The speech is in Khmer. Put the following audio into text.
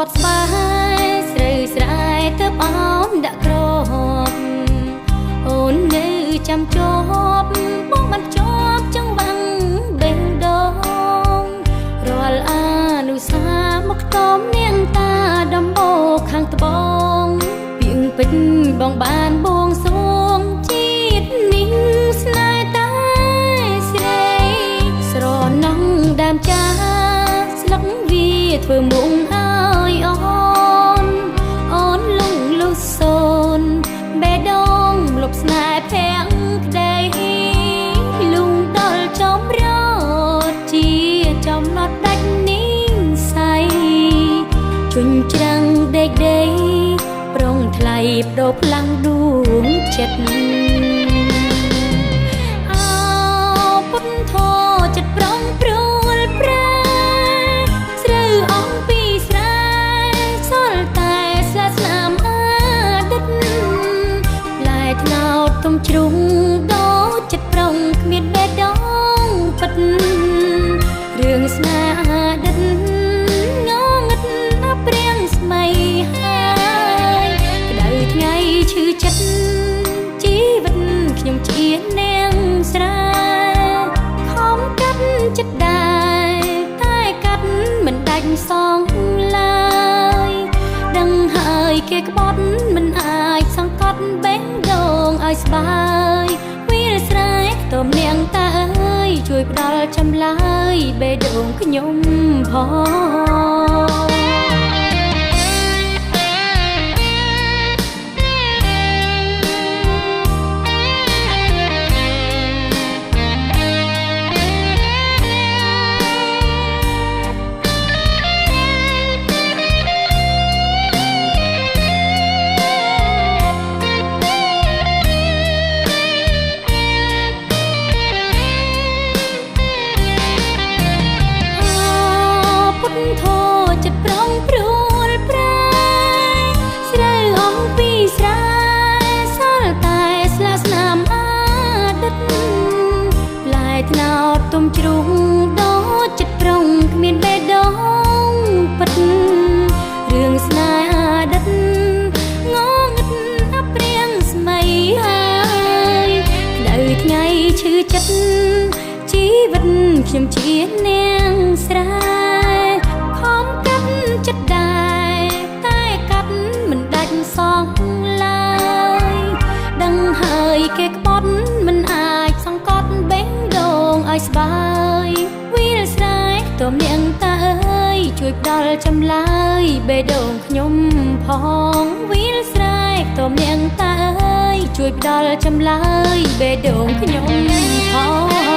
បត់ស្បែស្រូវស្រែទៅអោនដាក់ក្របអូននៅចាំជាប់បងមិនជាប់ចង្វាំងបេះដូងរាល់អនុសាមកតមនាងតាដំបូកខាងត្បូងពីងពេញបងបានបួងសួងជាតិនេះស្នេហ៍តែស្រីស្រណងដើមចាស្លឹកវាធ្វើមុងឲ្យអូនអូនលងលុសូនបេះដូងលុបស្នេហ៍ភាំងក្តីលុងដល់ចំរត់ជាចំណត់ដាច់นิ่งใสជញ្ច្រាំងដេកដីប្រងថ្លៃប្រោផ្លាំងដួងចិត្តអោពុទ្ធោចិត្តប្រងព្រួលប្រែស្រូវអង្គពីស្រែសល់តែស្លាស្នាមអតីតផ្លែថ្នោតទុំជ្រុងដូចចិត្តប្រងគ្មានបេះដូងពិតរឿងស្នេហ៍អតីតងងឹតអព្រាងស្មៃហើយក្តៅថ្ងៃឈឺចិត្តជីវិតខ្ញុំជានាងស្រែខំកាត់ចិត្តដែរតែកាត់មិនដាច់សងឡើយដឹងហើយគេក្បត់មិនអាចសង្កត់បេះដូងឲ្យស្បាយវាលស្រែខ្ទមនាងតាអើយជួយផ្ដល់ចម្លើយបេះដូងខ្ញុំផងចិត្តប្រងព្រួលប្រែស្រូវអង្គពីស្រែសល់តែស្លាស្នាមអតីតផ្លែថ្នោតទុំជ្រុងដូចចិត្តប្រងគ្មានបេះដូងពិតរឿងស្នេហ៍អតីតងងឹតអព្រាងស្មៃហើយក្តៅថ្ងៃឈឺចិត្តជីវិតខ្ញុំជានាងស្រែខំកាត់ចិត្តដែរតែកាត់មិនដាច់សងឡើយដឹងហើយគេក្បត់មិនអាចសង្កត់បេះដូងឲ្យស្បាយវាលស្រែខ្ទមនាងតាអើយជួយផ្ដល់ចម្លើយបេះដូងខ្ញុំផងវាលស្រែខ្ទមនាងតាអើយជួយផ្ដល់ចម្លើយបេះដូងខ្ញុំផង